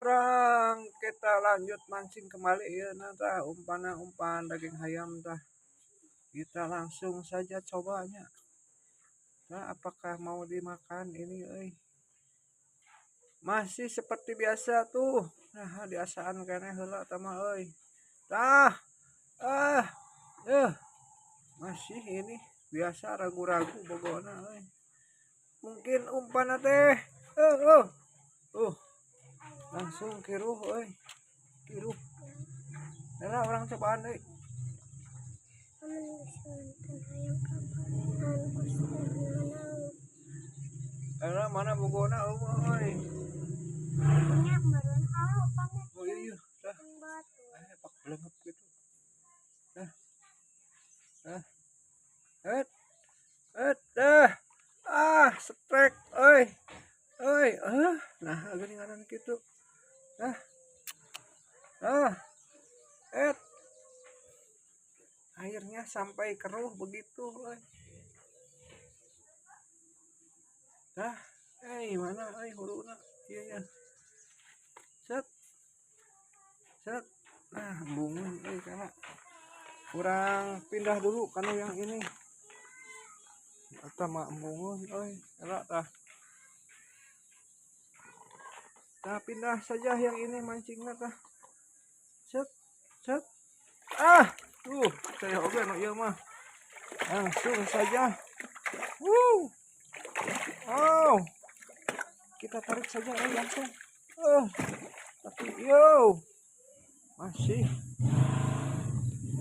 Urang kita lanjut mancing kembali ya tah, umpan umpan daging ayam tah. Kita langsung saja cobanya. Nah, apakah mau dimakan ini euy? Masih seperti biasa tuh. Nah, diasaan keneh heula tah mah euy. Tah. Ah. Masih ini biasa ragu-ragu bogona euy. Mungkin umpan teh. Langsung kiruh euy. Kiruh. Nah, orang cobaan euy. Alah, mana bogona euy. Oh iya, tah. Pak belengep gitu. Tah. Tah. Et. Et dah. Ah, strike euy. Euy, ah, nah geuninganan kitu. Tah. Ah. Et. Akhirnya sampai keruh begitu euy. Tah, mana euy huluna? Ieu nya. Set. Set. Nah, embungeun euy kana. Kurang pindah dulu kanu yang ini. Eta mah embungeun euy, era tah. Tah pindah saja yang ini mancingna tah. Set. Set. Ah, tuh, saya oge nu ieu mah. Langsung saja. Wuh. Oh. Kita tarik saja langsung. Tapi yo. Masih.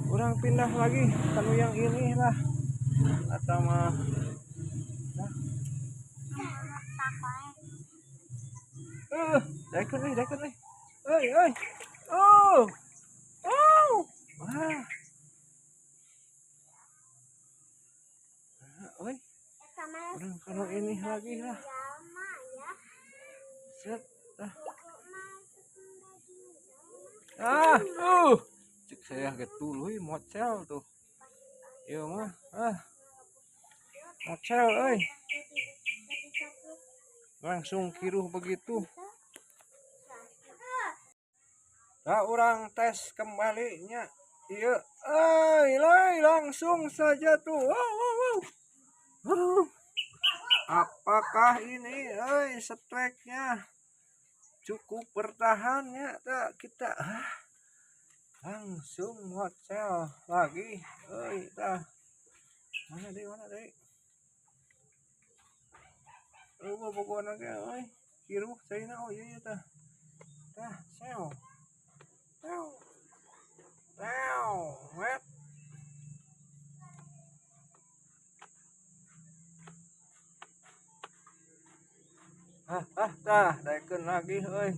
Kurang pindah lagi kanu yang ini lah. Atau mah. Nah. Daekeun euy, daekeun euy. Euy, euy. Oh. Oh. Wah. Oi. Orang kalau ini lagi lah. Set. Ah, cek saya getuluy mocel tuh. Ieu mah, ah. Mocel euy. Langsung kiruh begitu. Nah, orang tes kembalinya. Iya, euy, langsung saja tuh. Wow, wow, wow. Apakah ini euy strike-nya cukup bertahan ya? Tak kita langsung mocel lagi euy tah. Mana deui, mana deui? Eueuh bogona ge euy. Kiruh caina, oh iya tah. Tah, seo. Teo. Teo, wet. Ah, tah, daekeun lagi euy.